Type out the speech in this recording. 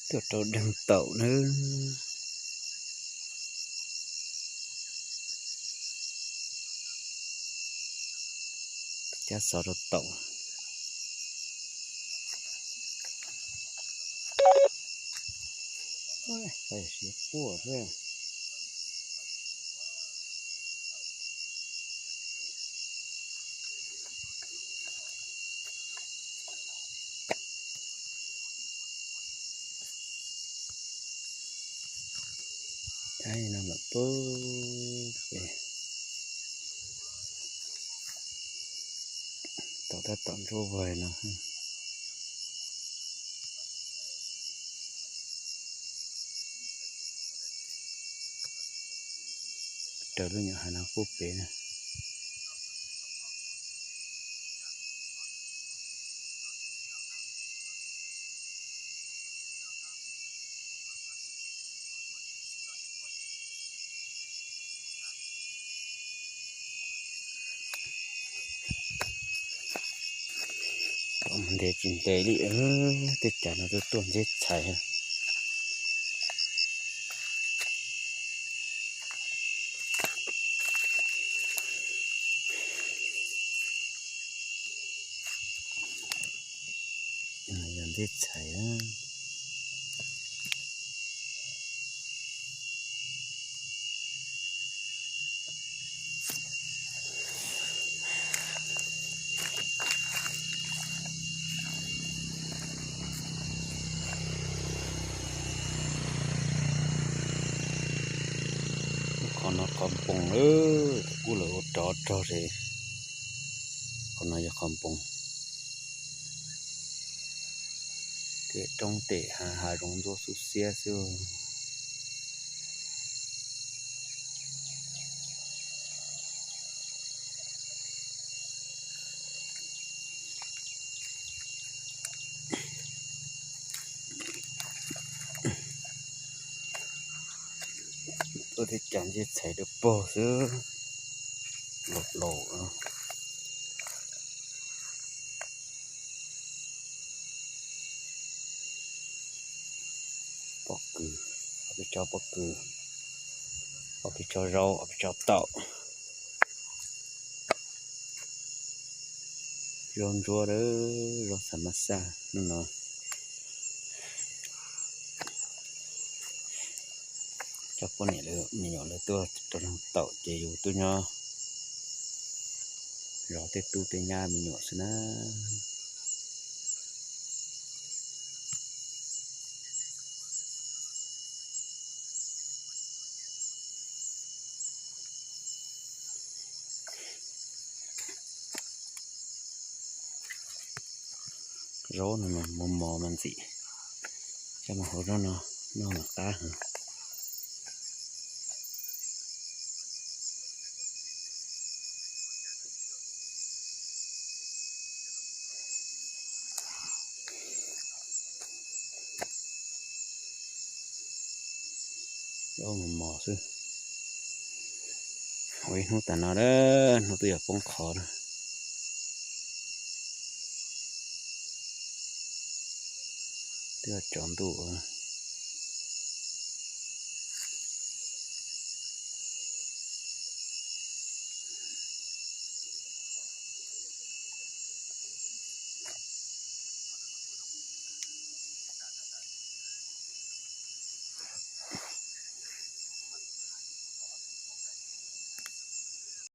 Tuaj rau deeg taum nawb. Cab xov rau taum. Siab quaj xwb. Caij no lawm pub pem, tom tab tom ntsuab vag no. Raws lub nyuam hav no pub pem na. Tom mus ntes tsis ntes li, tej cav no tuaj tuaj ntxeb txhais. Yog ntxeb txhais. Qhov no qhov npoos, kuj lawv ua rov rog li. Qhov no yog qhov npoos. Tej roob tej hav hav zoov ntsuab xub xiab xwb. Tuaj tej cav ntxeb txhais dawb paug xwb, laus laus. Pob kws, ob peb tsob pob kws, ob peb tsob zaub, ob peb tsob taum. Zaub ntsuab, zaub xav mab xaj hnub no. Coj poj niam lawv me nyuam lawv tuaj rau taum ces yus tuaj nyob zov tej tub tej nyab me nyuam xwb na. Zaub no mos mos mas ntxim, coj mus hau zaub no noj mas qab heev. Zaub mos mos xwb. Ua ib hnub tas no, hnub twb yuav poob qho lawm. Twb yuav tsaus ntuj.